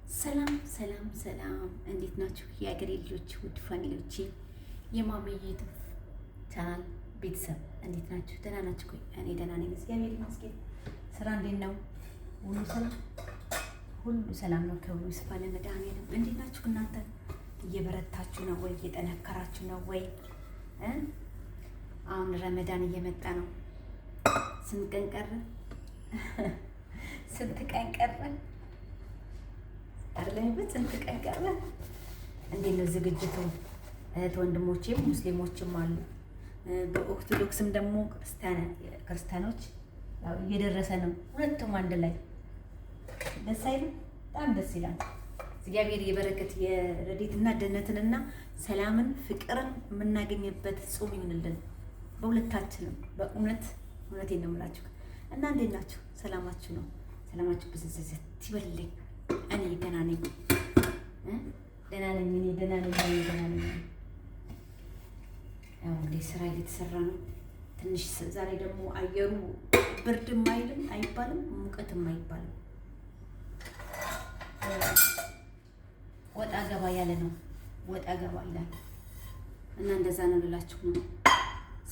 ሰላም ሰላም ሰላም፣ እንዴት ናችሁ የአገሬ ልጆች፣ ውድ family ዎቼ፣ የማሜ YouTube channel ቤተሰብ እንዴት ናችሁ? ደህና ናችሁ? እኔ ደህና ነኝ፣ እግዚአብሔር ይመስገን። ስራ እንዴት ነው? ሁሉ ሰላም፣ ሁሉ ሰላም ነው። ክብሩ ይስፋ ለመድኃኒዓለም። እንዴት ናችሁ እናንተ? እየበረታችሁ ነው ወይ? እየጠነከራችሁ ነው ወይ? አሁን ረመዳን እየመጣ ነው። ስንት ቀን ቀረ? ስንት ቀን ቀረ? አይደለም ስንት ቀን ቀረ? እንዴት ነው ዝግጅቱ? እህት ወንድሞቼም ሙስሊሞችም አሉ። በኦርቶዶክስም ደግሞ ክርስቲያኖች ያው እየደረሰ ነው። ሁለቱም አንድ ላይ ደስ አይልም? በጣም ደስ ይላል። እግዚአብሔር የበረከት የረድኤትና ደህንነትንና ሰላምን ፍቅርን የምናገኝበት ጾም ይሁንልን በሁለታችንም። በእውነት እውነቴን ነው የምላችሁ። እና እንዴት ናችሁ? ሰላማችሁ ነው? ሰላማችሁ ብዝዝዝት ይበልልኝ። እኔ ደህና ነኝ፣ ደህና ነኝ፣ እኔ ደህና ነኝ፣ እኔ ደህና ነኝ። ያው እንግዲህ ስራ እየተሰራ ነው። ትንሽ ዛሬ ደግሞ አየሩ ብርድም አይልም አይባልም፣ ሙቀትም አይባልም። ወጣ ገባ ያለ ነው። ወጣ ገባ ይላል እና እንደዛ ነው ልላችሁ ነው።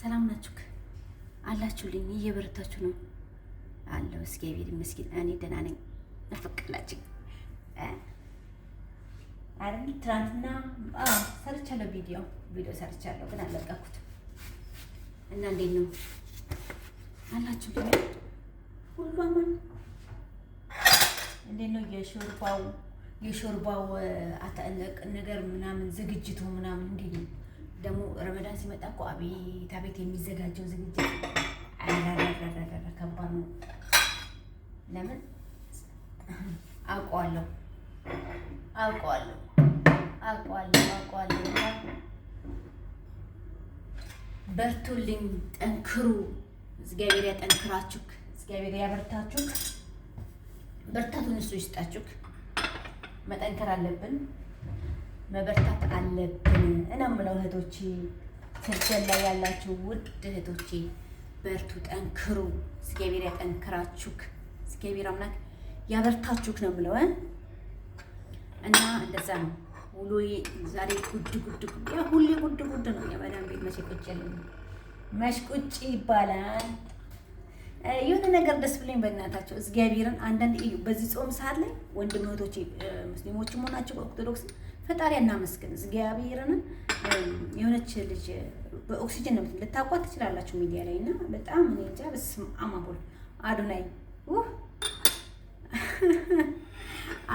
ሰላም ናችሁ አላችሁልኝ? እየበረታችሁ ነው አለው። እግዚአብሔር ይመስገን እኔ ደህና ነኝ። ናፈቀላችሁ አይደል? ትናንትና ሰርቻለሁ፣ ቪዲዮ ሰርቻለሁ፣ ግን አልለቀኩትም። እና እንዴት ነው አላችሁልኝ? ሁሉ አማን? እንዴት ነው የሾርባው ነገር ምናምን ዝግጅቱ ምናምን እንዴት ነው? ደግሞ ረመዳን ሲመጣ እኮ አቤት አቤት የሚዘጋጀው ዝግጅት አራራራራ ከባድ ነው። ለምን አውቀዋለሁ አውቀዋለሁ አውቀዋለሁ አውቀዋለሁ። በርቱልኝ፣ ጠንክሩ። እግዚአብሔር ያጠንክራችሁ፣ እግዚአብሔር ያበርታችሁ፣ በርታቱን እሱ ይስጣችሁ። መጠንከር አለብን፣ መበርታት አለብን እና የምለው እህቶቼ፣ ስደት ላይ ያላችሁ ውድ እህቶቼ በርቱ፣ ጠንክሩ። እግዚአብሔር ያጠንክራችሁ፣ እግዚአብሔር አምላክ ያበርታችሁ ነው የምለው እና እንደዛ ነው ውሎዬ። ዛሬ ጉድ ጉድ ጉድ፣ ያ ሁሌ ጉድ ጉድ ነው። የመዳም ቤት መቼ ቁጭ ያለ መች ቁጭ ይባላል። የሆነ ነገር ደስ ብሎኝ በእናታቸው እግዚአብሔርን አንዳንድ እዩ። በዚህ ጾም ሰዓት ላይ ወንድም እህቶቼ ሙስሊሞችም ሆናችሁ ኦርቶዶክስ ፈጣሪ እናመስግን እግዚአብሔርን። የሆነች ልጅ በኦክሲጅን ነው ልታውቋት ትችላላችሁ ሚዲያ ላይ እና በጣም እኔ እንጃ። በስመ አብ ወልድ አዶናይ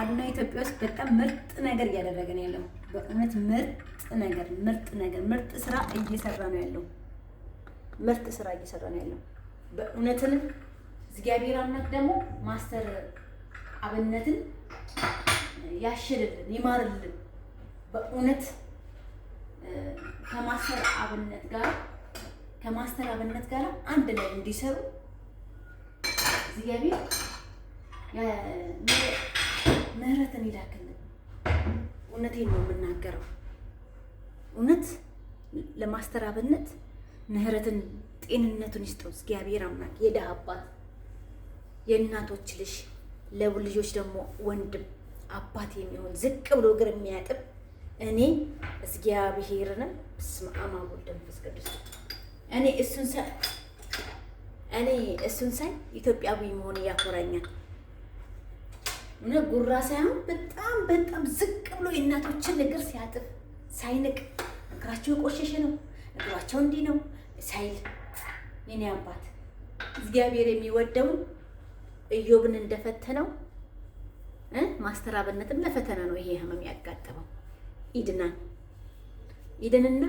አዶናይ ኢትዮጵያ ውስጥ በጣም ምርጥ ነገር እያደረገ ነው ያለው። በእውነት ምርጥ ነገር ምርጥ ነገር ምርጥ ስራ እየሰራ ነው ያለው። ምርጥ ስራ እየሰራ ነው ያለው። በእውነትን እግዚአብሔር አምላክ ደግሞ ማስተር አብነትን ያሽርልን ይማርልን። በእውነት ከማስተር አብነት ጋር ከማስተር አብነት ጋር አንድ ላይ እንዲሰሩ እግዚአብሔር ምህረትን ይላክልን። እውነቴን ነው የምናገረው። እውነት ለማስተር አብነት ምህረትን ጤንነቱን ይስጠው እግዚአብሔር አምላክ። የድሀ አባት የእናቶች ልጅ ለልጆች ደግሞ ወንድም አባት የሚሆን ዝቅ ብሎ እግር የሚያጥብ እኔ እግዚአብሔርን በስመ አብ ወወልድ ወመንፈስ ቅዱስ እኔ እሱን ሳይ ኢትዮጵያዊ መሆን ያኮራኛል። እውነት ጉራ ሳይሆን በጣም በጣም ዝቅ ብሎ የእናቶችን እግር ሲያጥብ ሳይንቅ፣ እግራቸው የቆሸሸ ነው እግራቸው እንዲህ ነው ሳይል የኔ አባት እግዚአብሔር የሚወደውን ኢዮብን እንደፈተነው ማስተር አብነትም ለፈተና ነው ይሄ ህመም ያጋጠመው። ይድናል። ይድንና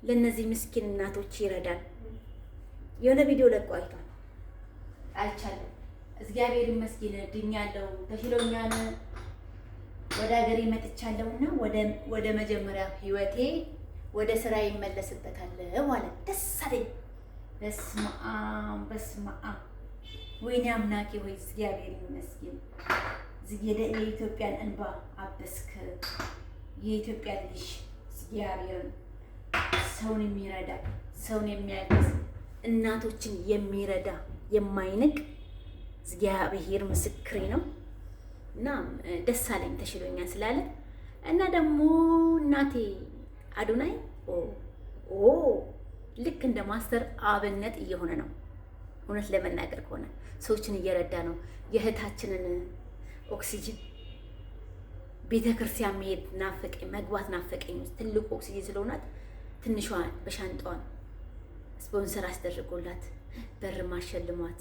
ለእነዚህ ምስኪን እናቶች ይረዳል። የሆነ ቪዲዮ ለቆ አይቷል አይቻልም። እግዚአብሔር ይመስገን ድኛለሁ፣ ተሽሎኛል፣ ወደ ሀገሬ መጥቻለሁና ወደ መጀመሪያ ህይወቴ ወደ ስራ ይመለስበታለሁ አለ። ደስ አለኝ። በስመ አብ በስመ አብ። ወይኔ አምላኬ ሆይ እግዚአብሔር ይመስገን። የኢትዮጵያን እንባ አበስክ። የኢትዮጵያ ልጅ እግዚአብሔርን ሰውን የሚረዳ ሰውን የሚያግዝ እናቶችን የሚረዳ የማይንቅ እግዚአብሔር ምስክሬ ነው። እና ደስ አለኝ ተሽሎኛል ስላለ። እና ደግሞ እናቴ አዶናይ ኦ ልክ እንደ ማስተር አብነት እየሆነ ነው። እውነት ለመናገር ከሆነ ሰዎችን እየረዳ ነው። የእህታችንን ኦክሲጅን ቤተ ክርስቲያን መሄድ ናፈቀኝ፣ መግባት ናፈቀኝ። ትልቁ ኦክሲጅን ስለሆናት ትንሿ በሻንጣዋን ስፖንሰር አስደርጎላት በር ማሸልሟት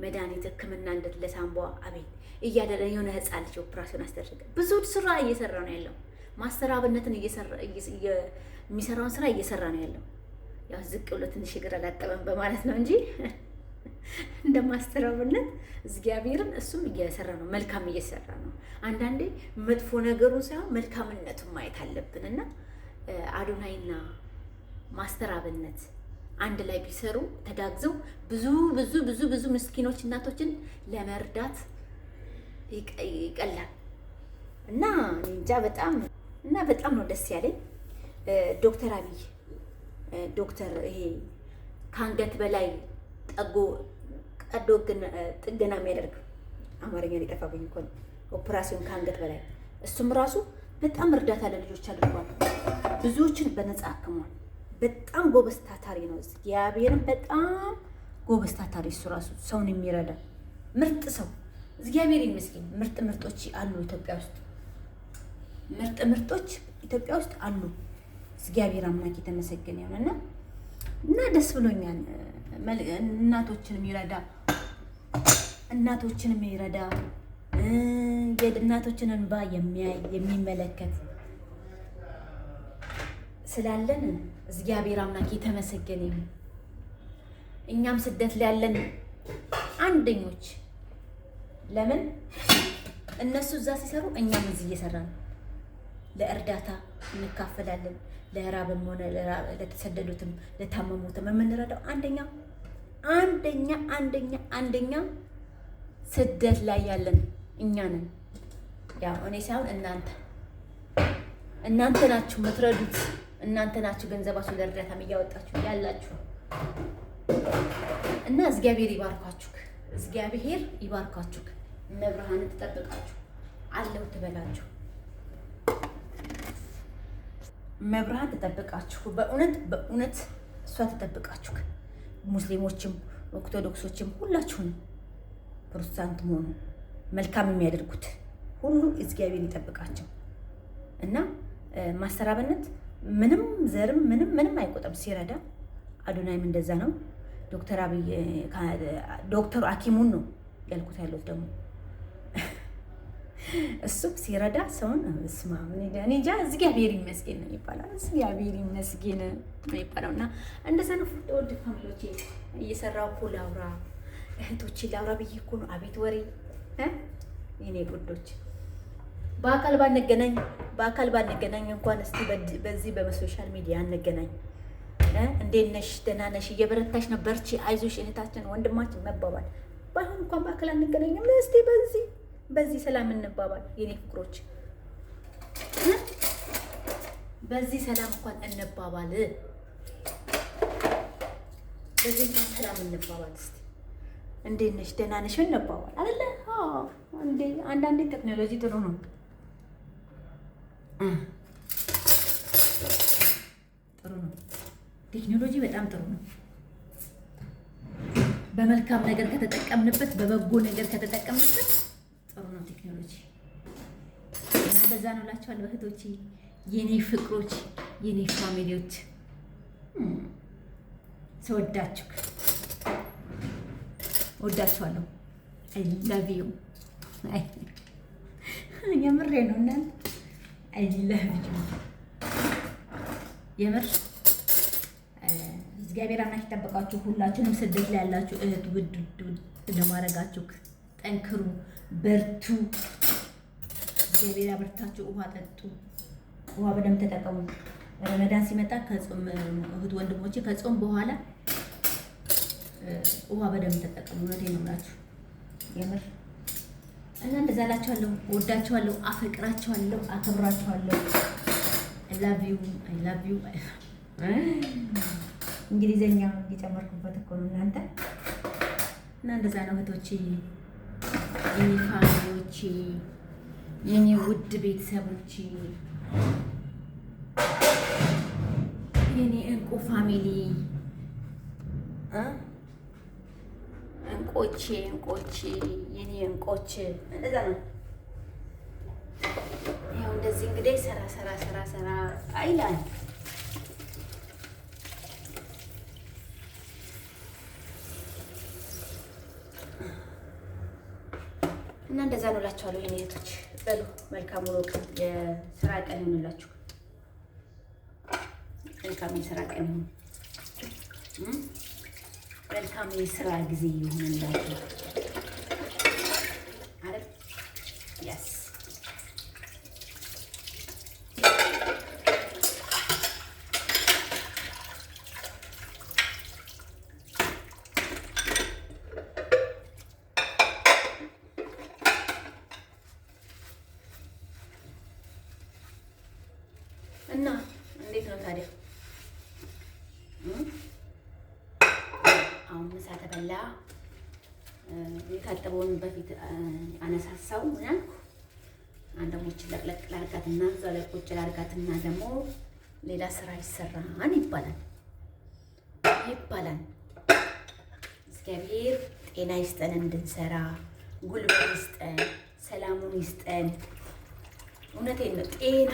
መድኃኒት ሕክምና እንደት ለሳምቧ አቤት እያደረ የሆነ ህፃን ልጅ ኦፕራሲዮን አስደረገ። ብዙ ስራ እየሰራ ነው ያለው። ማስተር አብነትን የሚሰራውን ስራ እየሰራ ነው ያለው። ያው ዝቅ ብሎ ትንሽ እግር አላጠበም በማለት ነው እንጂ እንደ ማስተር አብነት እግዚአብሔርን እሱም እየሰራ ነው፣ መልካም እየሰራ ነው። አንዳንዴ መጥፎ ነገሩን ሳይሆን መልካምነቱን ማየት አለብን እና አዶናይና ማስተር አብነት አንድ ላይ ቢሰሩ ተጋግዘው ብዙ ብዙ ብዙ ብዙ ምስኪኖች እናቶችን ለመርዳት ይቀላል። እና እንጃ በጣም እና በጣም ነው ደስ ያለኝ። ዶክተር አብይ ዶክተር ይሄ ከአንገት በላይ ጠጎ ቀዶ ጥገና የሚያደርግ፣ አማርኛ ሊጠፋብኝ እኮ ነው። ኦፕራሲዮን ከአንገት በላይ እሱም ራሱ በጣም እርዳታ ለልጆች አድርጓል። ብዙዎችን በነፃ አክሟል። በጣም ጎበዝ ታታሪ ነው። እግዚአብሔርን በጣም ጎበዝ ታታሪ፣ እሱ ራሱ ሰውን የሚረዳ ምርጥ ሰው፣ እግዚአብሔር ይመስገን። ምርጥ ምርጦች አሉ ኢትዮጵያ ውስጥ፣ ምርጥ ምርጦች ኢትዮጵያ ውስጥ አሉ። እግዚአብሔር አምላክ የተመሰገነ ይሁን እና ደስ ብሎኛል። እናቶችን የሚረዳ፣ የእናቶችን እንባ የሚያይ፣ የሚመለከት ስላለን እግዚአብሔር አምላክ የተመሰገነ ይሁን። እኛም ስደት ላይ ያለን አንደኞች፣ ለምን እነሱ እዛ ሲሰሩ እኛም እዚህ እየሰራን ነው። ለእርዳታ እንካፈላለን። ለራብም ሆነ ለተሰደዱትም ለታመሙትም የምንረዳው አንደኛ አንደኛ አንደኛ አንደኛ ስደት ላይ ያለን እኛ ነን። ያው እኔ ሳይሆን እናንተ ናችሁ የምትረዱት። እናንተ ናችሁ ገንዘባችሁ ለእርዳታም እያወጣችሁ ያላችሁ እና እግዚአብሔር ይባርካችሁ። እግዚአብሔር ይባርካችሁ። እመብርሃን ትጠብቃችሁ፣ አለው ትበላችሁ። እመብርሃን ትጠብቃችሁ። በእውነት በእውነት እሷ ትጠብቃችሁ። ሙስሊሞችም ኦርቶዶክሶችም ሁላችሁንም ፕሮቴስታንት መሆኑ መልካም የሚያደርጉት ሁሉ እግዚአብሔር ይጠብቃቸው እና ማስተር አብነት ምንም ዘርም ምንም ምንም አይቆጥርም ሲረዳ። አዶናይም እንደዛ ነው። ዶክተር አብይ ዶክተሩ ሐኪሙን ነው ያልኩት ያለሁት ደግሞ እሱም ሲረዳ ሰውን ስማ እኔ እንጃ እግዚአብሔር ይመስገን ነው ይባላል። እግዚአብሔር ይመስገን ነው የሚባለው እና እንደዛ ነው። ውድ family ዎቼ፣ እየሰራሁ እኮ ላውራ፣ እህቶቼ ላውራ ብዬ እኮ ነው። አቤት ወሬ የኔ ጉዶች። በአካል ባንገናኝ እንኳን እስቲ በዚህ በ social media እንገናኝ። እንዴት ነሽ? ደህና ነሽ? እየበረታሽ ነው? በርቺ፣ አይዞሽ እህታችን ወንድማችን መባባል፣ ባይሆን እንኳን በአካል አንገናኝም። እስቲ በዚህ ሰላም እንባባል የኔ ፍቅሮች፣ በዚህ ሰላም እንኳን እንባባል። በዚህ እንኳን ሰላም እንባባል። እስቲ እንዴት ነሽ? ደህና ነሽ? እንባባል አይደለ እንዴ? አንዳንዴ ቴክኖሎጂ ጥሩ ነው፣ ጥሩ ነው። ቴክኖሎጂ በጣም ጥሩ ነው። በመልካም ነገር ከተጠቀምንበት፣ በበጎ ነገር ከተጠቀምንበት ጥሩ ነው ቴክኖሎጂ። እና እንደዛ ነው እላችኋለሁ እህቶቼ፣ የኔ ፍቅሮች፣ የኔ family ዎች፣ ስወዳችሁ ወዳችኋለሁ። I love you። የምሬ ነው እናንተ፣ I love you የምር። እግዚአብሔር አምላክ ይጠብቃችሁ። ሁላችሁንም ስደት ላይ ያላችሁ እህት ውድ ውድ ለማድረጋችሁ ጠንክሩ፣ በርቱ። እግዚአብሔር ያበርታችሁ። ውሃ ጠጡ፣ ውሃ በደንብ ተጠቀሙ። ረመዳን ሲመጣ ከጾም እህት ወንድሞቼ ከጾም በኋላ ውሃ በደንብ ተጠቀሙ። እውነቴን ነው የምላችሁ የምር። እና እንደዛ እላችኋለሁ። እወዳችኋለሁ፣ አፈቅራችኋለሁ፣ አከብራችኋለሁ። I love you, I love you። እንግሊዘኛ እየጨመርኩበት እኮ ነው እናንተ። እና እንደዛ ነው እህቶቼ፣ የኔ family ዎቼ። የኔ ውድ ቤተሰቦች፣ የኔ እንቁ family፣ እንቆቼ እንቆቼ የኔ እንቆች እንደዛ ነው። ያው እንደዚህ እንግዲህ ሰራ ሰራ ሰራ ሰራ አይላል። እና እንደዛ ነው እላችኋለሁ የኔ እህቶች። በሉ መልካም ውሎ ቀን፣ የስራ ቀን ይሁንላችሁ። መልካም የስራ ቀን ይሁን። መልካም የስራ ጊዜ ይሁንላችሁ። አይደል? Yes. እና እንዴት ነው ታዲያ? አሁን ምሳ ተበላ። የታጠበውን በፊት አነሳሳው ምን አልኩ። አንድ ደግሞ ለቅለቅ ላርጋትና እዛ ላይ ቁጭ ላርጋትና ደግሞ ሌላ ስራ ይሰራን ይባላል ይባላል። እግዚአብሔር ጤና ይስጠን እንድንሰራ፣ ጉልበት ይስጠን፣ ሰላሙን ይስጠን። እውነቴን ነው። ጤና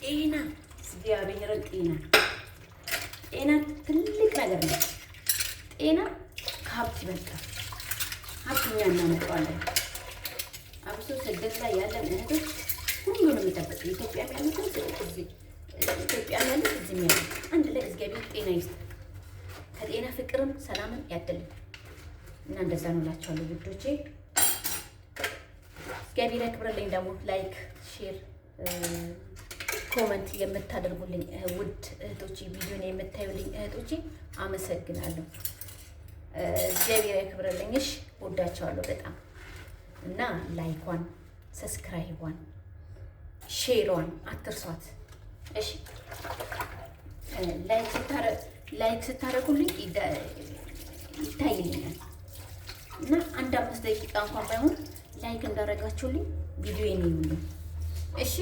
ጤና እግዚአብሔርን ጤና ጤና ትልቅ ነገር ነው። ጤና ከሀብት ይበልጣል። ሀብት እኛ እናመጣዋለን። አብሶ ስደት ላይ ያለን እህቶች ሁሉንም የሚጠብቅ፣ ኢትዮጵያም ያሉትን እዚህ፣ ኢትዮጵያም ያሉት እዚህም ያሉት አንድ ላይ እግዚአብሔር ጤና ይስጥ። ከጤና ፍቅርም ሰላምን ያድልን እና እንደዛ ነው እላቸዋለሁ ውዶቼ። እግዚአብሔር ያክብርልኝ። ደግሞ like፣ share፣ comment የምታደርጉልኝ ውድ እህቶቼ፣ ቪዲዮን የምታዩልኝ እህቶቼ አመሰግናለሁ። እግዚአብሔር ያክብርልኝ። እሺ እወዳቸዋለሁ በጣም። እና like ኳን፣ subscribe ቧን፣ share ሯን አትርሷት። እሺ like ስታደርጉልኝ ይታይልኛል እና አንድ 5 ደቂቃ እንኳን ባይሆን like እንዳደረጋችሁልኝ ቪዲዮን ይዩልኝ። እሺ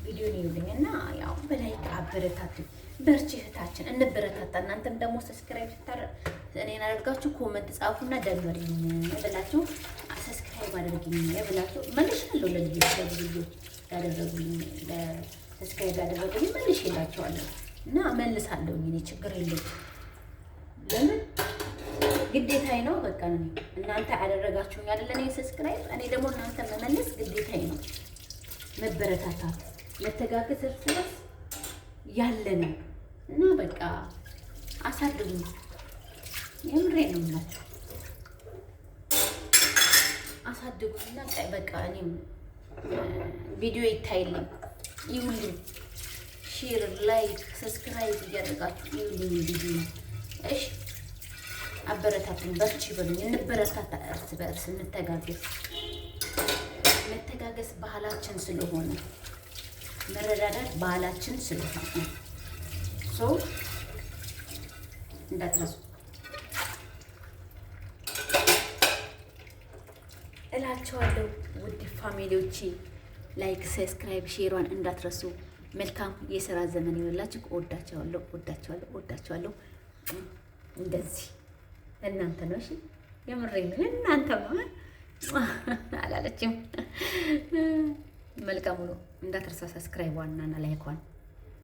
ቪዲዮን ይዩልኝ እና ያው በ like አበረታቱኝ። በርቺ እህታችን፣ እንበረታታ። እናንተም ደግሞ subscribe እኔን አደርጋችሁ comment ጻፉና ደምሪኝ ብላችሁ subscribe አድርጊኝ ብላችሁ መልሻለሁ። ለልጆች ለልጆች ያደረጉልኝ subscribe ያደረጉልኝ መልሼላቸዋለሁ እና መልሳለሁ። እኔ ችግር የለም። ለምን ግዴታዬ ነው። በቃ ነው እናንተ አደረጋችሁኝ አይደለ? እኔ subscribe እኔ ደግሞ እናንተ መመለስ ግዴታዬ ነው። መበረታታት፣ መተጋገዝ እርስ በርስ ያለ ነው እና በቃ አሳድጉኝ። የምሬ ነው የምላችሁ። አሳድጉኝና በቃ እኔም ቪዲዮ ይታይልኝ፣ ይውልኝ። Share፣ like፣ subscribe እያደረጋችሁ ይውልኝ ቪዲዮ። እሺ አበረታቱኝ፣ በርቺ በሉኝ፣ እንበረታታ፣ እርስ በእርስ እንተጋገዝ። መተጋገዝ ባህላችን ስለሆነ፣ መረዳዳት ባህላችን ስለሆነ so እንዳትረሱ እላቸዋለሁ። ውድ family ዎቼ like፣ subscribe፣ share ሯን እንዳትረሱ። መልካም የስራ ዘመን ይሁንላችሁ። እወዳቸዋለሁ፣ እወዳቸዋለሁ፣ እወዳቸዋለሁ። እንደዚህ እናንተ ነው። እሺ የምሬን ነው። እናንተ አላለችም። መልካም ውሎ። እንዳትረሳ subscribe ዋናና like ኳን።